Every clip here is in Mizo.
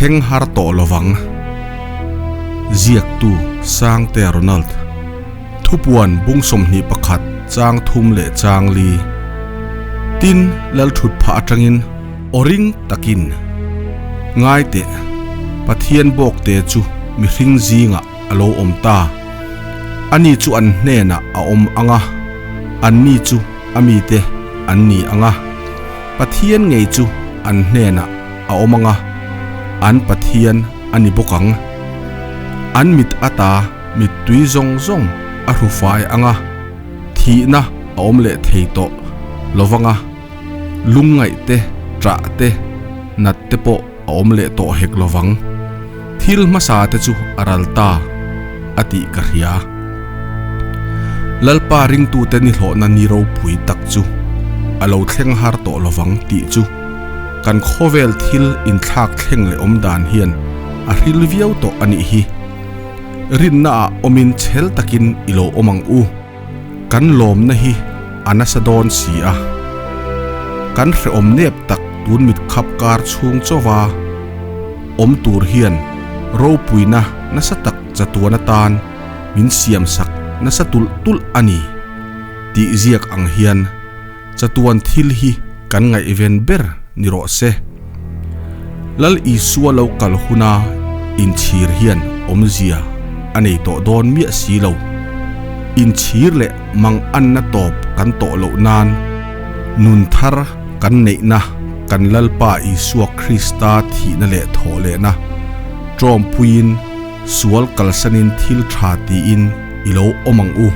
thleng har tawh lovang. Ziaktu Sangtea Ronald. Thupuan bung 21 chang thum leh chang li. Tin, Lalthut phah atangin aw ring takin, Ngai teh, Pathian bawkte chu mihring zingah a lo awm ta. Ani chu an hnenah a awm ang a, anni chu a mite an ni ang a. Pathian ngei chu an hnenah a awm ang a, an Pathian a ni bawk ang. An mit ata mittui zawng zawng a hru fai ang a, thihna a awm leh thei tawh lo vang a, lungngaih te, ṭah te, nat te pawh a awm leh tawh hek lo vang. Thil hmasa te chu a ral ta a tih ka hria. Lalpa ringtute nihlawhna ni ropui tak chu a lo thleng har tawh lo vang tih chu kan khawvel thil inthlak thleng leh awm dan hian a hril viau tawh a nih hi. Rinnaah awmin chhel takin i lo awm ang u. Kan lawmna hi a nasa dawn si a, kan hrehawm nep tak tun mit khap kar chhung chauva awm tur hian ropuina nasa tak chatuan atan min siamsak nasa tulh tulh a ni tih ziak ang hian chatuan thil hi kan ngaihven ber ni rawh se. Lal Isua lo kal huna inchhir hian awmzia a nei tawh dawn miah si lo. Inchhir leh manganna tawp kan tawh loh nan nun thar kan neihna kan Lalpa Isua Krista thihna leh thawhlehna ṭawmpuiin sual kalsanin thil ṭha tiin i lo awm ang u.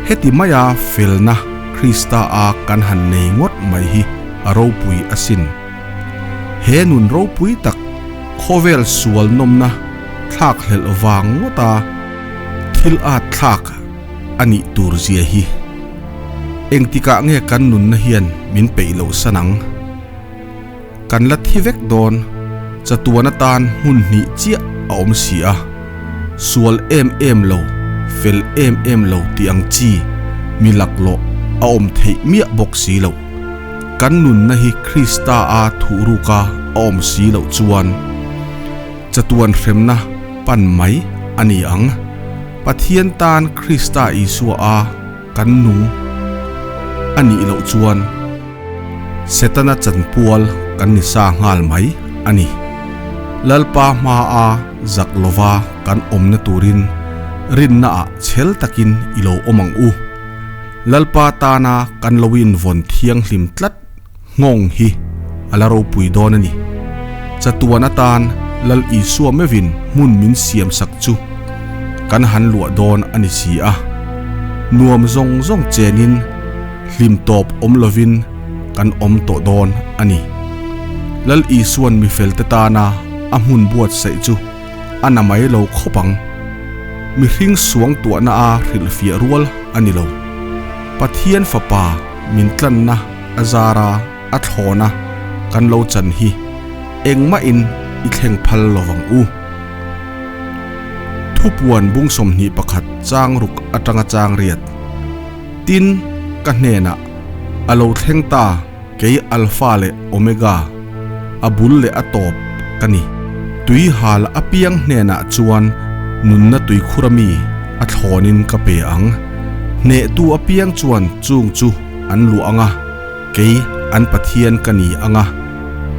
Heti maia felna Krista a kan han nei ngawt mai hi a ropui asin. He nun ropui tak khawvel sual nawmna thlak hlelh vang ngawta thil at thlak a nih tur zia hi. Engtikah nge kan nunna hian min peih loh san ang? Kan la thi vek dawn, chatuan atan hmun hnih chiah a awm si a, sual em em lo, fel em em lo tih ang chi mi laklawh a awm theih miah bawk si loh. Kan nunna hi Krista a thuhruka a awm si loh chuan chatuan hremna pan mai a ni ang. Pathian tan Krista Isua a kan nung a nih loh chuan Setana chanpual kan ni sa nghal mai a ni. Lalpa hmaa zak lova kan awmna turin rinnaah chhel takin i lo awm ang u. Lalpa tana kan lo invawn thianghlim tlat nghawng hi a la ropui dawn a ni. Chatuan atan Lal Isua meuhin hmun min siamsak chu kan han luah dawn a ni si a. Nuam zawng zawng chenin hlim tawp awm lovin kan awm tawh dawn a ni. Lal Isua'n mifelte tana a hmun buatsaih chu a na mai lo khawp ang. Mihring suang tuahna a hrilhfiah rual a ni lo. Pathian Fapa min tlanna a zara a thlawna kan lo chan hi engmahin i thleng phal lo vang u. Thupuan bung 21 chang ruk atanga chang riat. Tin, ka hnenah, A lo thleng ta, kei Alpha leh Omega, a bul leh a tawp ka ni. Tui hal apiang hnenah chuan nunna tuikhur ami a thlawnin ka pe ang. Hnehtu apiang chuan chung chu an luah ang a, kei an Pathian ka ni ang a,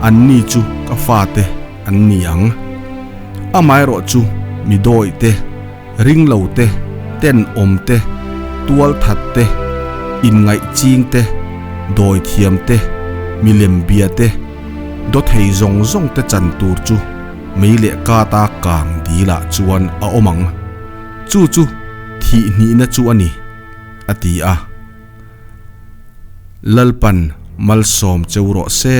anni chu ka fate an ni ang. Amaherawhchu chu mi dawih te, Ringlo te, tenawm te, tualthat te, inngaih ching te, dawithiam te, milem bia te, dawthei zawng zawng te chan tur chu mei leh kata kang dilah chuan a awm ang. Chu chu thih hnihna chu a ni, a ti a. Lalpan malsawm cheu rawh se.